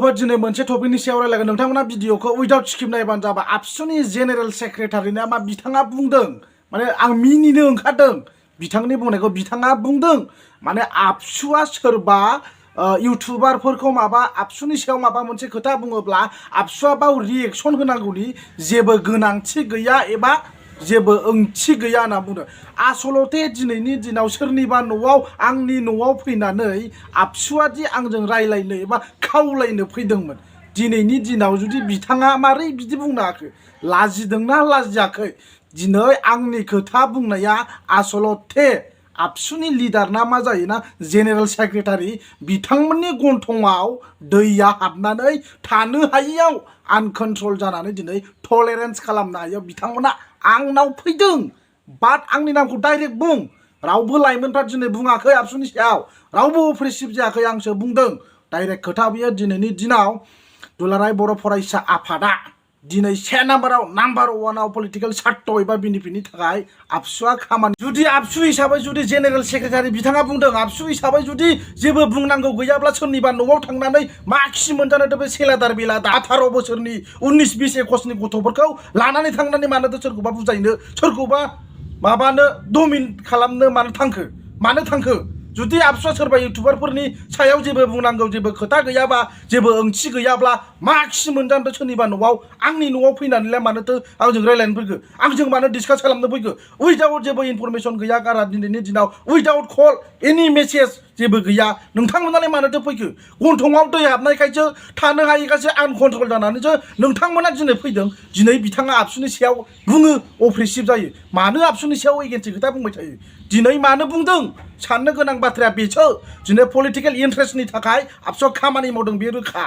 YouTuber दिनै मोनसे टपिकनि सायाव रायलायगोन नोंथांमोना भिडिअखौ उइदाउट स्क्रिप्ट नायबानो जाबाय ABSUनि जेनेरेल सेक्रेटारिना मा बिथाङा बुंदों माने आं मिनिनो ओंखारदों बिथांनि बुंनायखौ बिथाङा बुंदों माने ABSUआ सोरबा इउटुबारफोरखौ माबा ABSUनि सायाव माबा मोनसे खोथा बुङोब्ला ABSUआ बाव रिएक्सन होनांगौनि जेबो गोनांथि गैया एबा जेबो ओंथि गैया होनना बुंदों आसलते दिनैनि दिनाव सोरनिबा न'आव आंनि न'आव फैनानै ABSUआ दि आंजों रायलायनो एबा खावलायनो फैदोंमोन दिनैनि दिनाव जुदि बिथाङा मारै बिदि बुंनो हाखो लाजिदोंना लाजियाखै दिनै आंनि खोथा बुंनाया आसलते ABSUनि लिडार ना मा जायोना जेनेरेल सेक्रेटारि बिथांमोननि गन्थंआव दैया हाबनानै थानो हायैयाव आनकन्ट्रल जानानै दिनै टलारेन्स खालामनो हायैयाव बिथांमोना आंनाव फैदों बाट आंनि नामखौ डाइरेक्ट बुं रावबो लाइमोनफ्रा दिनै बुङाखै ABSUनि सायाव रावबो अप्रेसिभ जायाखै आंसो बुंदों डाइरेक्ट खोथा बियो दिनैनि दिनाव दुलाराय बर' फरायसा आफादा दिनै से नाम्बार 1आव पलिटिकल सार्थ एबा बेनिफिटनि थाखाय ABSUआ खामानि जुदि ABSU हिसाबै जुदि जेनेरेल सेक्रेटारि बिथाङा बुंदों ABSU हिसाबै जुदि जेबो बुंनांगौ गैयाब्ला सोरनिबा न'आव थांनानै मा खि मोनजानो बे सेलादार बेलादा 18 बोसोरनि 19-20 एकसनि गथ'फोरखौ लानानै थांनानै मानोथो सोरखौबा बुजायनो सोरखौबा माबानो दमिन खालामनो मानो थांखो जुदि ABSUआ सोरबा इउटुबारफोरनि सायाव जेबो बुंनांगौ जेबो खोथा गैयाबा जेबो ओंथि गैयाब्ला मा खि मोनजानो सोरनिबा न'आव आंनि न'आव फैनानैलाय मानोथो आंजों रायलायनो फैखो आंजों मानो डिसकास खालामनो फैखो उइदाउट जेबो इनफरमेशन गैया गारा दिनैनि दिनाव उइदाउट कल एनि मेसेज जेबो गैया नोंथांमोनालाय मानोथो फैखो गन्थंआव दै हाबनायखायसो थानो हायैखायसो आनकन्ट्रल जानानैसो नोंथांमोना दिनै फैदों दिनै बिथाङा ABSUनि सायाव बुङो अप्रेसिभ जायो मानो ABSUनि सायाव एगेन्सि खोथा बुंबाय थायो दिनै मानो बुंदों साननो गोनां बाथ्राया बेसो दिनै पलिटिकेल इन्ट्रेस्टनि थाखाय ABSUआ खामानि मावदों बे रोखा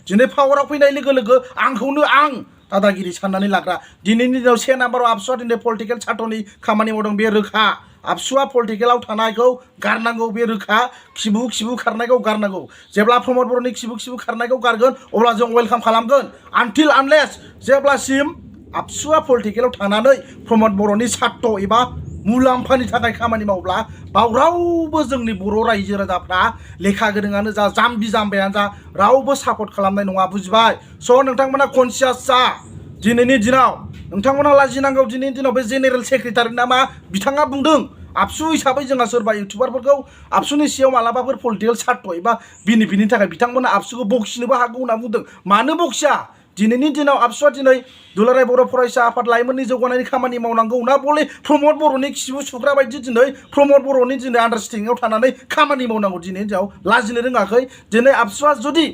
दिनै पावाराव फैनाय लोगो लोगो आंखौनो आं दादागिरि साननानै लाग्रा दिनैनि दिनाव 1 नाम्बाराव ABSUआ दिनै पलिटिकेल सार्थनि खामानि मावदों बे रोखा ABSUआ पलिटिकेलाव थानायखौ गारनांगौ बे रोखा खिबु खारनायखौ गारनांगौ जेब्ला प्रमद बर'नि खिबु खारनायखौ गारगोन अब्ला जों वेलकाम खालामगोन आनटिल आनलेस जेब्लासिम ABSUआ पलिटिकेलाव थानानै प्रमद बर'नि सार्थ एबा मुलाम्फानि थाखाय खामानि मावब्ला बाव रावबो जोंनि बर' रायजो राजाफ्रा लेखा गोरोङानो जा जाम्बि जाम्बायानो जा रावबो सापर्ट खालामनाय नङा बुजिबाय स' नोंथांमोना कनसियास जा दिनैनि दिनाव नोंथांमोना लाजिनांगौ दिनैनि दिनाव बे जेनेरेल सेक्रेटारि नामा बिथाङा बुंदों ABSU हिसाबै जोंहा सोरबा इउटुबारफोरखौ ABSUनि सायाव मालाबाफोर पलिटिकेल सार्थ एबा बेनिफिटनि थाखाय बिथांमोना ABSUखौ बखिनोबो हागौ होनना बुंदों मानो बखिया दिनैनि दिनाव ABSUआ दिनै दुलाराय बर' फरायसा आफाद लाइमोननि जौगानायनि खामानि मावनांगौ ना बले प्रमद बर'नि खिबु सुग्रा बायदि दिनै प्रमद बर'नि दिनै आन्डारस्टेन्डिंआव थानानै खामानि मावनांगौ दिनैनि दिनाव लाजिनो रोङाखै दिनै ABSUआ जुदि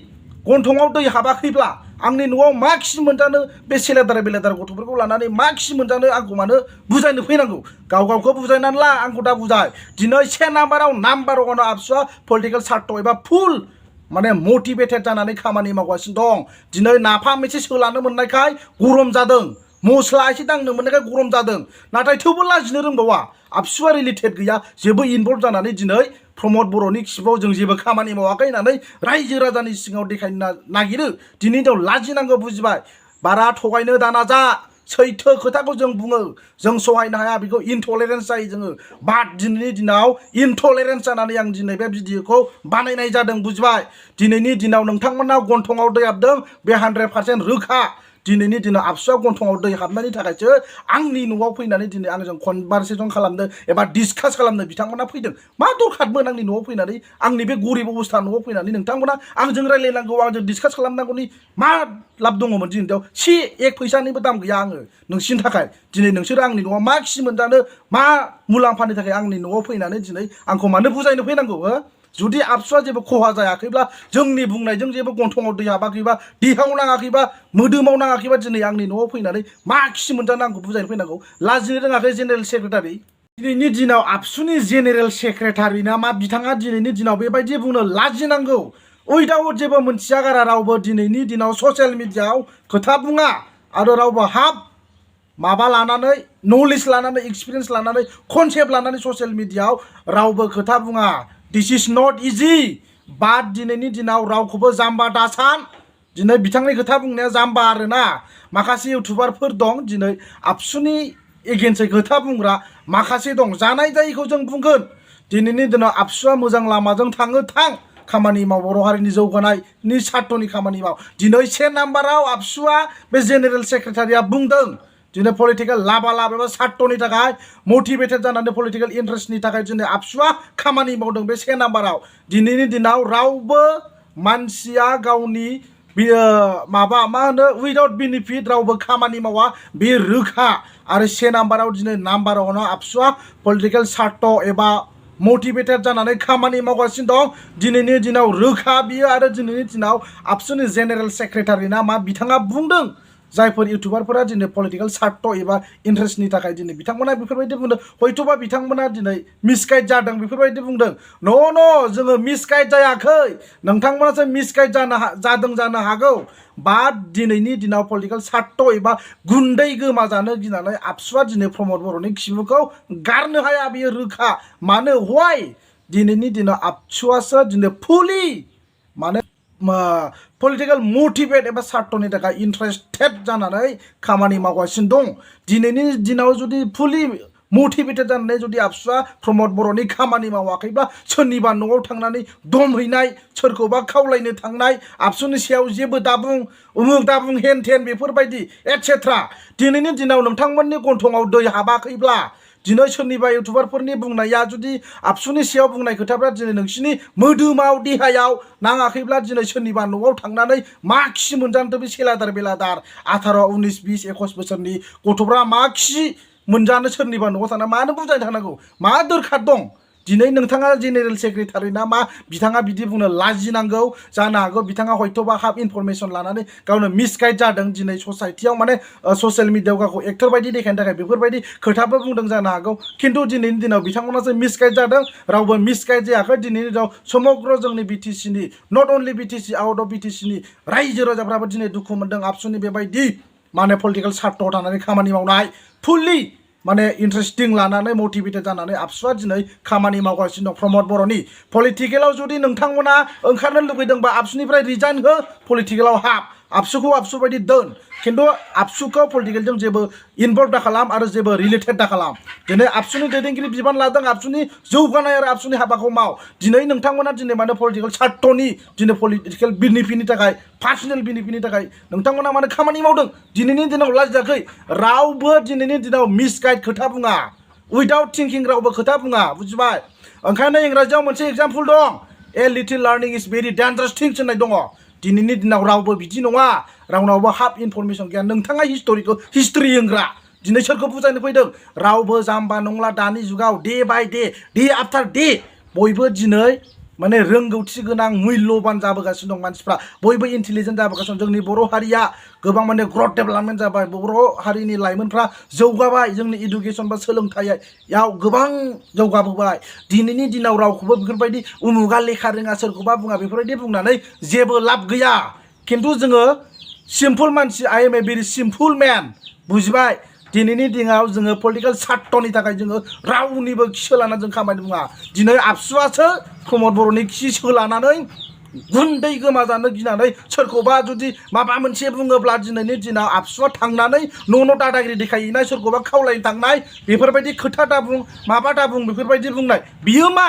गन्थंआव दै हाबाखैब्ला आंनि न'आव मा खि मोनजानो बे सेलादार गथ'फोरखौ लानानै मा खि मोनजानो आंखौ मानो बुजायनो फैनांगौ गावखौ बुजायनानै ला आंखौ दा बुजाय दिनै 1 नाम्बाराव नाम्बार 1आव ABSUआ पलिटिकेल सार्थ एबा फुल माने मटिभेटेड जानानै खामानि मावगासिनो दं दिनै नाफाम एसे सोलानो मोननायखाय गरम जादों मस्ला एसे दांनो मोननायखाय गरम जादों नाथाय थेवबो लाजिनो रोंबावा ABSUआ रिलेटेड गैया जेबो इनभल्भ जानानै दिनै प्रमद बर'नि खिबाव जों जेबो खामानि मावाखै होननानै रायजो राजानि सिगाङाव देखायनो नागिरो दिनै जों लाजिनांगौ बुजिबाय बारा थगायनो दाना जा सैथो खोथाखौ जों बुङो जों सहायनो हाया बेखौ इनटलारेन्स जायो जोङो बाट दिनैनि दिनाव इनटलारेन्स जानानै आं दिनै बे भिडिअखौ बानायनाय जादों बुजिबाय दिनैनि दिनाव नोंथांमोनाव गन्थंआव दै हाबदों बे 100% रोखा दिनैनि दिनाव ABSUआ गन्थंआव दै हाबनायनि थाखायसो आंनि न'आव फैनानै दिनै आंजों कनभारसेसन खालामनो एबा डिसकास खालामनो बिथांमोना फैदों मा दरखारमोन आंनि न'आव फैनानै आंनि बे गरिब अबस्था न'आव फैनानै नोंथांमोना आंजों रायलायनांगौ आंजों डिसकास खालामनांगौनि मा लाब दङमोन दिनैयाव से एक फैसानिबो दाम गैया आङो नोंसिनि थाखाय दिनै नोंसोरो आंनि न'आव मा खि मोनजानो मा मुलाम्फानि थाखाय आंनि न'आव फैनानै दिनै आंखौ मानो बुजायनो फैनांगौ हो जुदि ABSUआ जेबो खहा जायाखैब्ला जोंनि बुंनायजों जेबो गन्थंआव दै हाबाखैबा देहायाव नाङाखैबा मोदोमाव नाङाखैबा दिनै आंनि न'आव फैनानै मा खि मोनजानो आंखौ बुजायनो फैनांगौ लाजिनो रोङाखै जेनेरेल सेक्रेटारि दिनैनि दिनाव ABSUनि जेनेरेल सेक्रेटारि ना मा बिथाङा दिनैनि दिनाव बेबायदि बुंनो लाजिनांगौ उइदाउट जेबो मोनथिया गारा रावबो दिनैनि दिनाव ससियेल मिडियाआव खोथा बुङा आरो रावबो माबा लानानै नलेज लानानै एक्सपिरियेन्स लानानै कनसेप्ट लानानै ससियेल मिडियाआव रावबो खोथा बुङा दिस इज नट इजि बाट दिनैनि दिनाव रावखौबो जाम्बा दासान दिनै बिथांनि खोथा बुंनाया जाम्बा आरोना माखासे इउटुबारफोर दं दिनै ABSUनि एगेन्सै खोथा बुंग्रा माखासे दं जानाय जायैखौ जों बुंगोन दिनैनि दिनाव ABSUआ मोजां लामाजों थां खामानि माव बर' हारिनि जौगानायनि सार्टनि खामानि माव दिनै 1 नाम्बाराव आबसुआ बे जेनेरेल सेक्रेटारिया बुंदों दिनै पलिटिकेल लाबा लाब एबा सार्टनि थाखाय मटिभेटेड जानानै पलिटिकेल इन्ट्रेस्टनि थाखाय दिनै आबसुआ खामानि मावदों बे 1 नाम्बाराव दिनैनि दिनाव रावबो मानसिया गावनि माबा मा होनो उइदाउट बेनिफिट रावबो खामानि मावा बे रोखा आरो 1 नाम्बाराव दिनै नाम्बाराव आबसुआ पलिटिकेल सार्ट एबा मटिभेटेड जानानै खामानि मावगासिनो दं दिनैनि दिनाव रोखा बियो आरो दिनैनि दिनाव आबसुनि जेनेरेल सेक्रेटारि ना मा बिथाङा बुंदों जायफोर इउटुबारफोरा दिनै पलिटिकेल सार्ट एबा इन्ट्रेस्टनि थाखाय दिनै बिथांमोना बेफोरबायदि बुंदों हयथ'बा बिथांमोना दिनै मिसगाइड जादों बेफोरबायदि बुंदों न' जोङो मिसगाइड जायाखै नोंथांमोनासो मिसगाइड जादों जानो हागौ बाट दिनैनि दिनाव पलिटिकेल सार्ट एबा गुन्दै गोमाजानो गिनानै आबसुआ दिनै प्रमद बर'नि खिबुखौ गारनो हाया बियो रोखा मानो हवाय दिनैनि दिनाव आबसुआसो दिनै फुलि माने पलिटिकेल मटिभेट एबा सार्टनि थाखाय इन्ट्रेस्टेड जानानै खामानि मावगासिनो दं दिनैनि दिनाव जुदि फुलि मटिभेटेड जानानै जुदि आबसुआ प्रमद बर'नि खामानि मावाखैब्ला सोरनिबा न'आव थांनानै दमहैनाय सोरखौबा खावलायनो थांनाय आबसुनि सायाव जेबो दाबुं उमुक दाबुं हेन थेन बेफोरबायदि एटसेट्रा दिनैनि दिनाव नोंथांमोननि गन्थंआव दै हाबाखैब्ला दिनै सोरनिबा इउटुबारफोरनि बुंनाया जुदि आबसुनि सायाव बुंनाय खोथाफ्रा दिनै नोंसिनि मोदोमाव देहायाव नाङाखैब्ला दिनै सोरनिबा न'आव थांनानै मा खि मोनजानोथो बे सेलादार बेलादार 18 19 20 21 बोसोरनि गथ'फ्रा मा खि मोनजानो सोरनिबा न'आव थांना मानो बुजायनो थांनांगौ मा दरखार दं दिनै नोंथाङा जेनेरेल सेक्रेटारि ना मा बिथाङा बिदि बुंनो लाजिनांगौ जानो हागौ बिथाङा हयथ'बा हाफ इनफरमेशन लानानै गावनो मिसगाइड जादों दिनै ससाइटियाव माने ससियेल मिडियायाव गावखौ एक्टर बायदि देखायनो थाखाय बेफोरबायदि खोथाबो बुंदों जानो हागौ खिन्थु दिनैनि दिनाव बिथांमोनासो मिसगाइड जादों रावबो मिसगाइड जायाखै दिनैनि दिनाव समग्र जोंनि बिटिसिनि not only BTC out of बिटिसिनि रायजो राजाफ्राबो दिनै दुखु मोनदों आबसुनि बेबायदि माने पलिटिकेल सार्टआव थानानै खामानि मावनाय फुलि माने इन्ट्रेस्टिं लानानै मटिभेटेड जानानै आबसुआ दिनै खामानि मावगासिनो दं प्रमद बर'नि पलिटिकेलाव जुदि नोंथांमोना ओंखारनो लुगैदोंबा आबसुनिफ्राय रिजाइन हो पलिटिकेलाव हाब आबसुखौ आबसु बायदि दोन खिन्थु आबसुखौ पलिटिकेलजों जेबो इनभल्भ दा खालाम आरो जेबो रिलेटेड दा खालाम दिनै आबसुनि दैदेनगिरि बिबान लादों आबसुनि जौगानाय आरो आबसुनि हाबाखौ माव दिनै नोंथांमोना दिनै मानो पलिटिकेल सार्टनि दिनै पलिटिकेल बेनिफिटनि थाखाय पार्सनेल बेनिफिटनि थाखाय नोंथांमोना मानो खामानि मावदों दिनैनि दिनाव लाजियाखै रावबो दिनैनि दिनाव मिसगाइड खोथा बुङा उइदाउट थिंकिं रावबो खोथा बुङा बुजिबाय ओंखायनो इंराजियाव मोनसे एग्जाम्पल दं a little learning is very dangerous thins होननाय दङ दिनैनि दिनाव रावबो बिदि नङा रावनावबो हाफ इनफरमेशन गैया नोंथाङा हिस्ट्रि होनग्रा दिनै सोरखौ बुजायनो फैदों रावबो जाम्बा नंला दानि जुगाव day by day after day बयबो दिनै माने रोंगौथि गोनां मुल्यबान जाबोगासिनो दं मानसिफ्रा बयबो इन्टेलिजेन्ट जाबोगासिनो दं जोंनि बर' हारिया गोबां माने ग्रथ डेभेलपमेन्ट जाबाय बर' हारिनि लाइमोनफ्रा जौगाबाय जोंनि इडुकेसन बा सोलोंथायाव गोबां जौगाबोबाय दिनैनि दिनाव रावखौबो बेफोरबायदि उमुगा लेखा रोङा सोरखौबा बुङा बेफोरबायदि बुंनानै जेबो लाब गैया खिन्थु जोङो सिम्पल मानसि I am a very simple man बुजिबाय दिनैनि दिनाव जोङो पलिटिकेल सार्टनि थाखाय जोङो रावनिबो खि सोलाना जों खामानि बुङा दिनै आबसुआसो प्रमद बर'नि खि सोलानानै गुन्दै गोमाजानो गिनानै सोरखौबा जुदि माबा मोनसे बुङोब्ला दिनैनि दिनाव आबसुआ थांनानै न' दादागिरि देखायहैनाय सोरखौबा खावलायनो थांनाय बेफोरबायदि खोथा दाबुं माबा दाबुं बेफोरबायदि बुंनाय बियो मा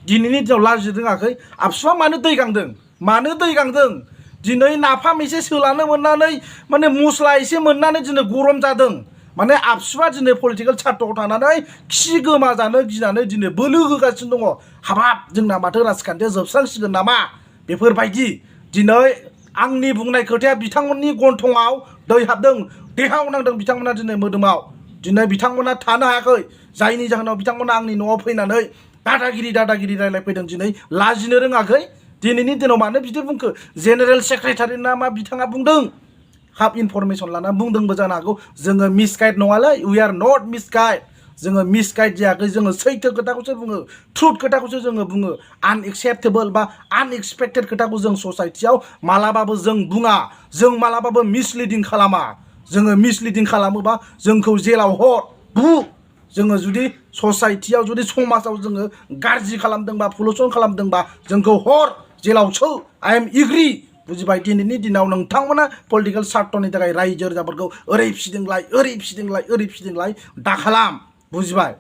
दिनैनि दिनाव लाजि रोङाखै आबसुआ मानो दै गांदों दिनै नाफाम एसे सोलानो मोननानै माने मस्ला एसे मोननानै दिनै गरम जादों माने आबसुआ दिनै पलिटिकेल सार्टआव थानानै खि गोमाजानो गिनानै दिनै बोलो होगासिनो दङ हाबाब जोंना माथो राजखान्थिया जोबस्रांसिगोन नामा बेफोरबायदि दिनै आंनि बुंनाय खोथाया बिथांमोननि गन्थंआव दै हाबदों देहायाव नांदों बिथांमोना दिनै मोदोमाव दिनै बिथांमोना थानो हायाखै जायनि जाहोनाव बिथांमोना आंनि न'आव फैनानै दादागिरि रायलायफैदों दिनै लाजिनो रोङाखै दिनैनि दिनाव मानो बिदि बुंखो जेनेरेल सेक्रेटारि ना मा बिथाङा बुंदों हाफ इनफरमेशन लाना बुंदोंबो जानो हागौ जोङो मिसगाइड नङालै वी आर नट मिसगाइड जोङो मिसगाइड जायाखै जोङो सैथो खोथाखौसो बुङो ट्रुथ खोथाखौसो जोङो बुङो आनएक्सेप्टेबल बा आनएक्सपेक्टेड खोथाखौ जों ससाइटियाव मालाबाबो जों बुङा जों मालाबाबो मिसलिडिं खालामा जोङो मिसलिडिं खालामोबा जोंखौ जेलाव हर बु जोङो जुदि ससाइटियाव जुदि समाजाव जोङो गाज्रि खालामदोंबा पलिउसन खालामदोंबा जोंखौ हर जेलाव सौ आइ एम एग्रि बुजिबाय दिनैनि दिनाव नोंथांमोना पलिटिकेल सार्टनि थाखाय रायजो राजाफोरखौ ओरै फिदिंलाय दा खालाम बुजिबाय।